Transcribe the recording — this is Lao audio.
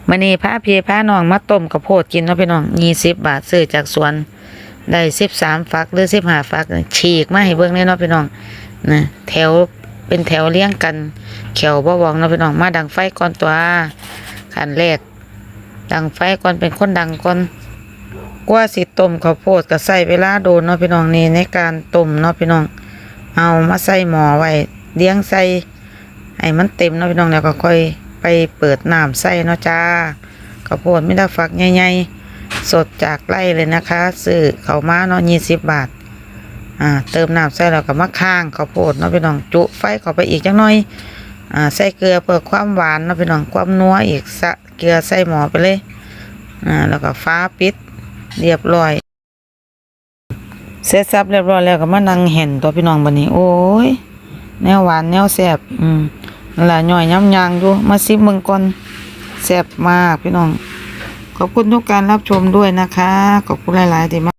ມື້ນີ້ພາພີ່ພານ້ອງມາຕົ້ມເຂົ້າໂພດກິນເນາະພີ່ນ້ອງ ຍີ່ສິບບາດ ຊື້ຈາກສວນ ໄດ້ສິບສາມຝັກ ຫຼື ສິບຫ້າຝັກ ສີກມາໃຫ້ເບິ່ງແດ່ເນາະພີ່ນ້ອງນະ ແຖວ ເປັນແຖວລຽງກັນ ແຂ້ວບໍ່ວອງເນາະພີ່ນ້ອງ. ມາດັງໄຟກ່ອນຕົວະ ຂັ້ນແລກ ດັງໄຟກ່ອນ ເປັນຄົນດັງກ່ອນ. ກວ່າຊິຕົ້ມເຂົ້າໂພດກໍໃຊ້ເວລາດົນເນາະພີ່ນ້ອງ ນີ້ໃນການຕົ້ມເນາະພີ່ນ້ອງ. ເອົາມາໃສ່ໝໍ້ໄວ້ ລຽງໃສ່ ໃຫ້ມັນເຕັມເນາະພີ່ນ້ອງ ແລ້ວກໍຄ່ອຍໄປເປີດນ້ຳໃສ່ເນາະຈ້າ. ເຂົ້າໂພດມີແຕ່ຝັກໃຫຍ່ໆ ສົດຈາກໄຮ່ເລີຍນະຄະ ຊື້ເຂົ້າມາເນາະ ຍີ່ສິບບາດ. ອ່າ ເຕີມນ້ຳໃສ່ແລ້ວກໍມາຄ້າງເຂົ້າໂພດເນາະພີ່ນ້ອງ ຈຸໄຟເຂົ້າໄປອີກຈັກໜ່ອຍ. ອ່າ ໃສ່ເກືອເພື່ອຄວາມຫວານເນາະພີ່ນ້ອງ ຄວາມນົວອີກ ສະເກືອໃສ່ໝໍ້ໄປເລີຍ. ອ່າ ແລ້ວກໍຝາປິດ ລຽບຮ້ອຍ. ເສັດສັບລຽບຮ້ອຍແລ້ວກໍມານັ່ງແຫ່ນຕົວະພີ່ນ້ອງ ບັດນີ້ ໂອ້ຍ ແນວຫວານແນວແຊບ. ອືມ ນັ້ນລະ ຍ່ອຍຍຳຍ່າງຢູ່ ມາຊິມເບິ່ງກ່ອນ ແຊບມາກພີ່ນ້ອງ. ຂອບຄຸນທຸກການຮັບຊົມດ້ວຍນະຄະ ຂອບຄຸນຫຼາຍໆທີ່ມາ